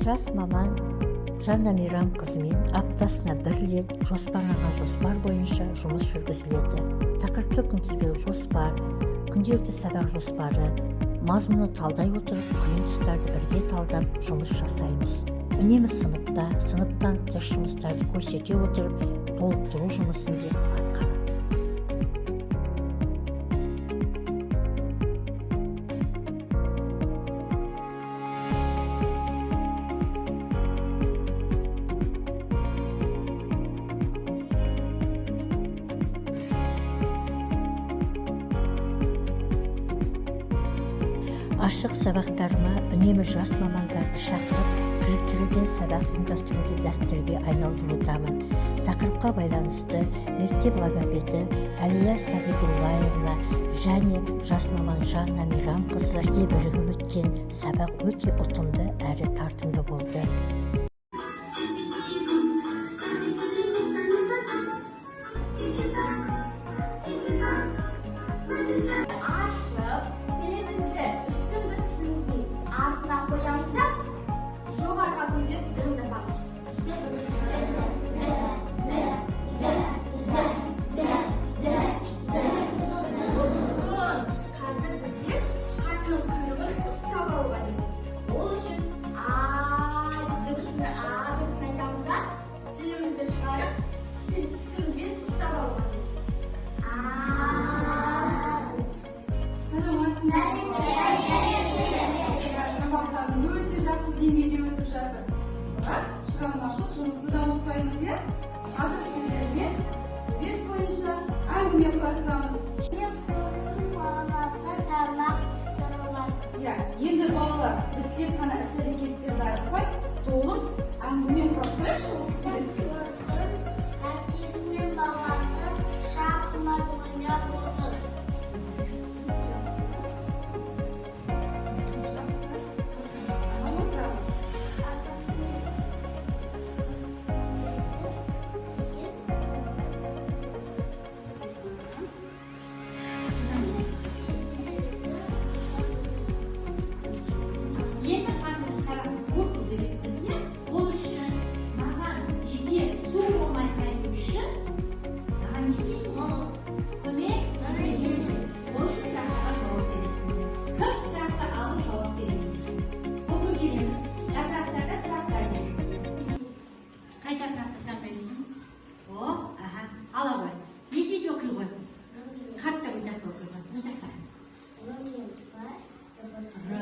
Жас маман Жанна Мейрамқызымен аптасына бір рет жоспарланған жоспар бойынша жұмыс жүргізіледі. Тақырыптық күнтізбелік жоспар, күнделікті сабақ жоспары, мазмұнын талдай отырып, қиын тұстарды бірге талдап жұмыс жасаймыз. Үнемі сыныпта, сыныптан тыс жұмыстарды көрсете отырып, толықтыру жұмысын да атқарамыз. Ашық сабақтарыма үнемі жас мамандарды шақырып, кіріктірілген сабақ ұйымдастыруды дәстүрге айналдырудамын. Тақырыпқа байланысты мектеп логопеді Әлия Сағидуллаевна және жас маман Жанна Мейрамқызы бірге бірігіп өткен сабақ өте ұтымды әрі тартымды болды. Ашып, тілімізді үстіңгі тісіміздің артына қоямыз да, жоғарыға көтеріп дырылдатамыз. Сосын қазір біздер тышқанның құйрығын ұстап алу қажетпіз. Ол үшін а дыбысын, а дыбысын айтамыз да, тілімізді шығарып, тіл тісімізбен ұстап алу қажетпіз. А. Саламатсыздар. Сабақтарың өте жақсы деңгейде өтіп жатыр. Бірақ шығармашылық жұмысты да ұмытпаймыз, иә? Қазір сіздермен сурет бойынша әңгіме құрастырамыз. Баласы тамақ пісіріп жатыр. Иә, енді, балалар, біз тек қана іс әрекеттерді айтпай, толық әңгіме құрастырайықшы осы суретпен. Әкесі мен баласы шахмат ойнап отыр. Жақсы. Жақсы. Ана отырады. Атасы мен әкесі. Енді қазір біз сабақты оқу керекпіз, иә? Ол үшін маған егер су болмай қайту үшін маған не істейсің? Көмек. Ол үшін сұрақтарға жауап бересіңдер. Кім сұрақты алып жауап береді екен? Қол көтереміз. Жапырақтарда сұрақтар берілген. Қай жапырақты таңдайсың? О, аха, ала ғой. Не дейді, оқи ғой. Қатты, мына жақта оқи ғой, мына жақта. Р.